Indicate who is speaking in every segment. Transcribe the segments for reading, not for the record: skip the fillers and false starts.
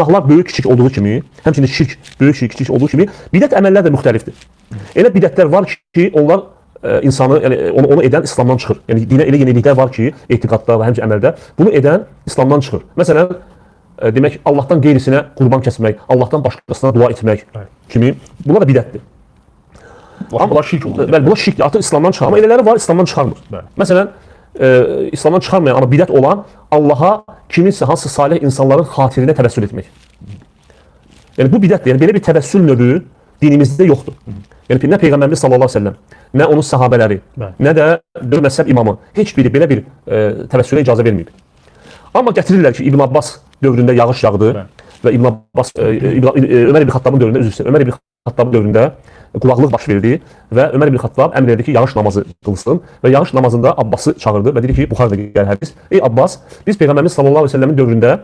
Speaker 1: Günahlar böyük kiçik olduğu kimi, həmçinin şirk böyük şirk kiçik olduğu kimi bidət əməllər də müxtəlifdir. Elə bidətlər var ki, onlar insanı, yəni onu edən İslamdan çıxır. Yəni dinə elə yeniliklər var ki, etiqadda və həmçinin əməldə bunu edən İslamdan çıxır. Məsələn, demək Allahdan qeyrisinə qurban kəsmək, Allahdan başqasına dua etmək kimi bunlar da bidətdir.
Speaker 2: Amma bunlar şirk olur.
Speaker 1: Bəli, bunlar şirkdir. Artıq İslamdan çıxar. Amma elələri var, İslamdan çıxarmır.
Speaker 2: Bəli.
Speaker 1: Məsələn, İslamdan çıxarmayan, amma bidət olan Allaha kiminsə hansı salih insanların xatirinə təvəssül etmək. Yəni bu bidətdir. Yəni belə bir təvəssül növü dinimizdə yoxdur. Yəni nə Peyğəmbərimiz sallallahu əleyhi və səlləm, nə onun səhabələri,
Speaker 2: Bəli.
Speaker 1: nə də dörd məzhəb imamı heç biri belə bir təvəssülə icazə verməyib. Amma gətirirlər ki, İbn Abbas dövründə yağış yağdı
Speaker 2: Bəli.
Speaker 1: və İbn Abbas Ömər ibn Xattabın dövründə, üzr istəyirəm, Ömər ibn Xattabın dövründə quraqlıq baş verdi və Ömər ibn Xattab əmr elədi ki, yağış namazı qılsın və yağış namazında Abbası çağırdı və dedi ki, Buxarıda gəlir hədis. Ey Abbas, biz Peyğəmbərimiz sallallahu əleyhi və səlləmin dövründə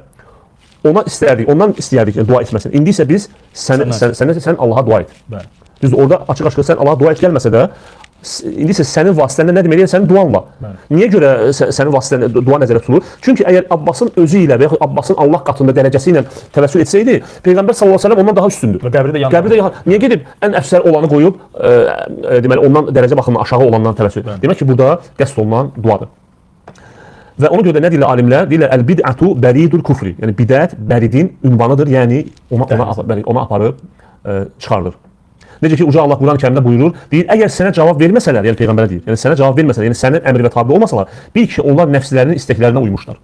Speaker 1: ona istərdik, ondan istəyərdik yəni, dua etməsini. İndi isə biz sən Allaha dua et.
Speaker 2: Bəli.
Speaker 1: Düzdür, orada açıq-aşkar sən Allaha dua et gəlməsə də indi isə sənin vasitənlə nə deməkdir? Sənin duanla.
Speaker 2: Bəli.
Speaker 1: Niyə görə sənin vasitənlə dua nəzərdə tutulur? Çünki əgər Abbasın özü ilə və yaxud Abbasın Allah qatında dərəcəsi ilə təvəssül etsəydi, Peyğəmbər sallallahu əleyhi və səlləm ondan daha üstündür.
Speaker 2: Və qəbri də yanında.
Speaker 1: Qəbri də yaxın. Niyə gedib ən əfsər olanı qoyub, deməli ondan dərəcə baxımından aşağı olandan təvəssül?
Speaker 2: Bəli.
Speaker 1: Demək ki, burada qəsd olunan duadır. Və ona görə də nə deyirlər alimlər? Deyirlər əl-bid'atu bəridul kufri. Yəni bidət bəridin ünvanıdır. Yəni ona aparıb çıxardır. Necə ki uca Allah Quran-ı Kərimdə buyurur, deyir, əgər sənə cavab verməsələr, yəni peyğəmbərə deyir, yəni sənə cavab verməsələr, yəni sənin əmrinə tabe olmasalar, bil ki, onlar nəfslərinin istəklərinə uymuşlar.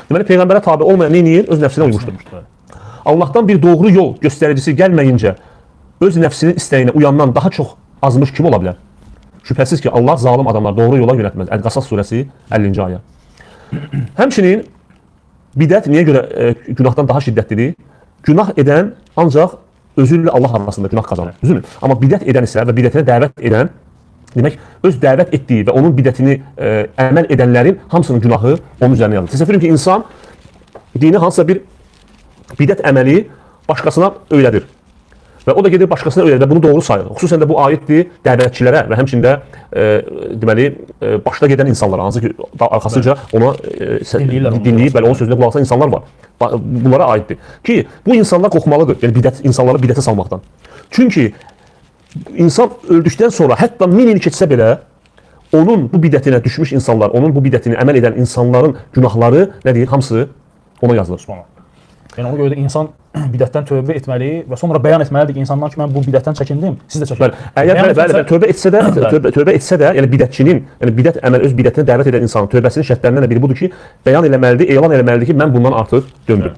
Speaker 1: Deməli peyğəmbərə tabe olmayan nə edir? Öz nəfsinə uymuşdur. Allahdan bir doğru yol göstəricisi gəlməyincə öz nəfsinin istəyinə uyandan daha çox azmış kim ola bilər? Şübhəsiz ki, Allah zalım adamları doğru yola yönəltməz. Əl-Qasas surəsi 50-ci ayə. Həmçinin bidət niyə görə günahdan daha şiddətlidir? Günah edən ancaq özü ilə Allah arasında günah qazanır. Düzdürmü? Amma bidət edən isə və bidətinə dəvət edən, demək öz dəvət etdiyi və onun bidətini əməl edənlərin hamısının günahı onun üzərinə yazılır. Təsəvvür edin ki, insan dini hansısa bir bidət əməli başqasına öyrədir. Və o da gedir başqasına öyrədir və bunu doğru sayır. Xüsusən də bu aiddir dəvətçilərə və həmçinin də deməli başda gedən insanlara, hansı ki arxasınca ona
Speaker 2: Dinləyirlər
Speaker 1: dinləyib, bəli, onun sözünə qulaq asan insanlar var. Bunlara aiddir. Ki bu insanlar qorxmalıdır. Yəni bidət insanları bidətə salmaqdan. Çünki insan öldükdən sonra hətta 1000 il keçsə belə onun bu bidətinə düşmüş insanlar, onun bu bidətini əməl edən insanların günahları nə deyir? Hamısı ona yazılır.
Speaker 2: Subhanallah. Yəni ona görə də insan bidətdən tövbə etməli və sonra bəyan etməlidir ki, insanlar ki, mən bu bidətdən çəkindim, siz də çəkinin.
Speaker 1: Bəli. Əgər
Speaker 2: Bəyan
Speaker 1: bəli, bəli,
Speaker 2: etməsə-
Speaker 1: bəli, tövbə etsə də,
Speaker 2: Bəli.
Speaker 1: tövbə etsə də, yəni bidətçinin, yəni bidət əməl öz bidətinə dəvət edən insanın tövbəsinin şərtlərindən də biri budur ki, bəyan eləməlidir, elan eləməlidir ki, mən bundan artıq döndüm.